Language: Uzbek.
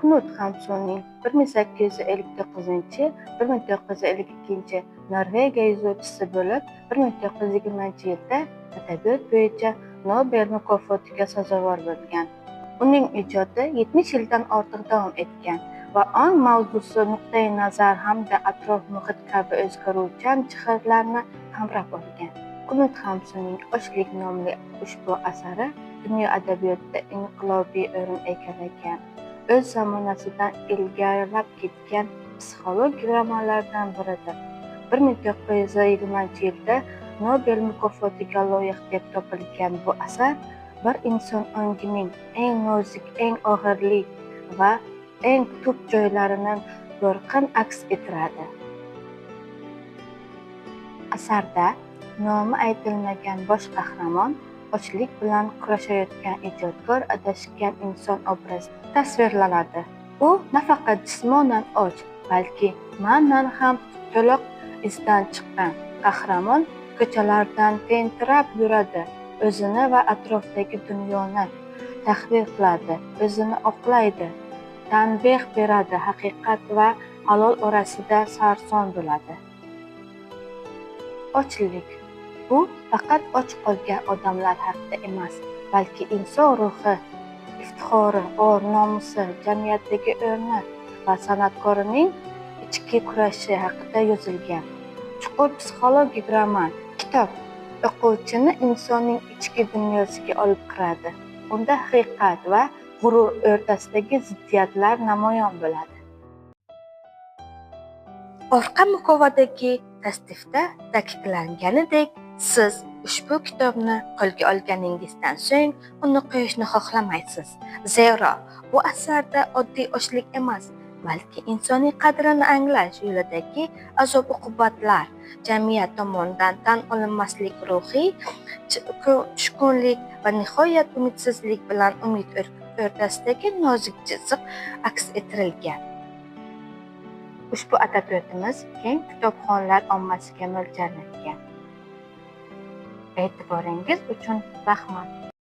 Knud Hamsunning 1859-1952 Norvegiya yozuvchisi bo'lib, 1920-yilda adabiyot bo'yicha Nobel mukofotiga sazovor bo'lgan. Uning ijodi 70 yildan ortiq davom etgan va ong mavzusi nuqtai nazar hamda atrof-muhit kabi o'zgaruvchan jihatlarni qamrab olgan. Knud Hamsunning "Ochlik" nomli ushbu asari dunyo adabiyotida inqilobiy o'rin egallagan, o'z zamonasidan ilgarilab ketgan psixologik romanlardan biridir. 1920-yilda Nobel mukofotiga loyiq deb topilgan bu asar bir inson ongining eng nozik, eng og'irli va eng tub joylarini yorqin aks ettiradi. Asarda nomi aytilmagan bosh qahramon ochlik bilan kurashayotgan ijodkor adashgan inson obrazi tasvirlanadi. U nafaqat jismonan och, balki ma'nan ham to'liq izdan chiqqan. Qahramon ko'chalardan tentirab yuradi, o'zini va atrofdagi dunyoni tahqir qiladi, o'zini oqlaydi, tanbeh beradi, haqiqat va halol orasida sarson bo'ladi. Ochlik bu faqat och qolgan odamlar haqida emas, balki inson ruhi, iftixori, or-nomusi, jamiyatdagi o'rni va san'atkorning ichki kurashi haqida yozilgan. Chuqur psixologik roman. Kitob o'quvchini insonning ichki dunyosiga olib kiradi. Unda haqiqat va g'urur o'rtasidagi ziddiyatlar namoyon bo'ladi. Orqa muqovadagi tasnifda ta'kidlanganidek, siz ushbu kitobni qo'lga olganingizdan so'ng uni qo'yishni xohlamaysiz. Zero bu asarda oddiy ochlik emas, balki insoniy qadrini anglash yo'lidagi azob-uqubatlar, jamiyat tomonidan tan olinmaslik, ruhiy tushkunlik va nihoyat umidsizlik bilan umid o'rtasidagi nozik chiziq aks ettirilgan. Ushbu adabiyotimiz keng kitobxonlar ommasiga mo'ljallangan. E'tiboringiz uchun rahmat.